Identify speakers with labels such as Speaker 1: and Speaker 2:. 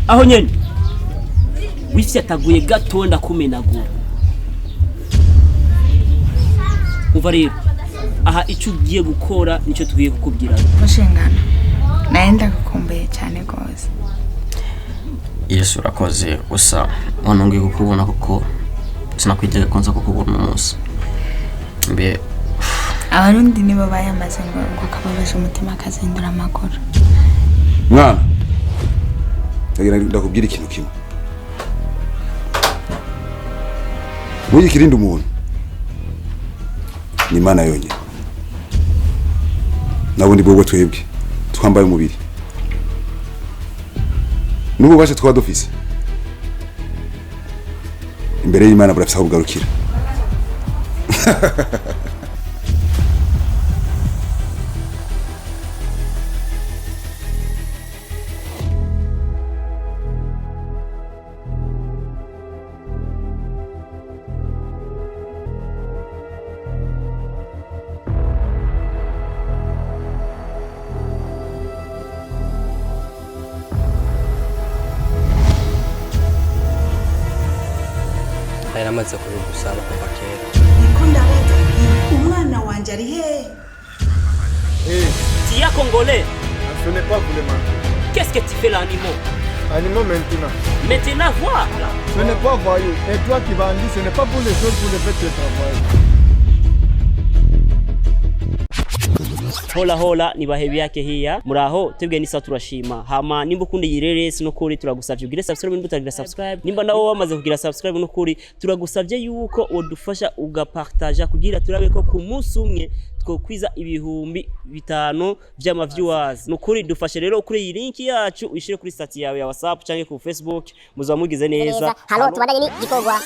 Speaker 1: Aho nyene wifyataguye gato ndakumenagura. Umva rero, aha icyo ugiye gukora nicyo tugiye kukubwira.
Speaker 2: Mushingano, naye ndagukumbuye cyane rwose.
Speaker 3: Yesu urakoze. Gusa nongeye kukubona kuko sinakwitega ko nza kukubona umunsi mbe.
Speaker 2: Abarundi nibo bayamaze ngo akababaje umutima akazindura amaguru.
Speaker 4: Mwana, ndagira ndakubwira ikintu kimwe. Burya ikirinda umuntu ni Imana yonyine. Nabundi bwobwo twebwe twambaye umubiri n'ububasha twaba dufise imbere y'Imana burafise aho bugarukira.
Speaker 5: Nari namaze kubigusaba kuva kera.
Speaker 6: Niko ndabaza, umwana wanjye ari hehe?
Speaker 1: Tu es congolais?
Speaker 7: Ce n'est pas vous les manquer.
Speaker 1: Qu'est-ce que tu fais là, animaux?
Speaker 7: Animaux maintenant.
Speaker 1: Maintenant, voir là.
Speaker 7: Ce n'est pas voyou. Et toi qui vas en dire, ce n'est pas pour les autres, pour le fait de travailler.
Speaker 1: Hola hola, ni bahebi yake hiya. Muraho, twebwe ni turashima. Hama nimba ukunda iyi reresi, nukuri turagusavye ugire subscribe nimba utagira subscribe. Nimba nawe wamaze kugira subscribe, nukuri turagusavye yuko wodufasha ugapartaja kugira turabe ko ku munsi umwe twokwiza 5000 vy'ama viewers. Nukuri dufashe rero kuri iyi link yacu, uyishire kuri status yawe ya WhatsApp canke ku Facebook, muzaba mugize neza.
Speaker 8: Halo, tubandanye n'igikorwa.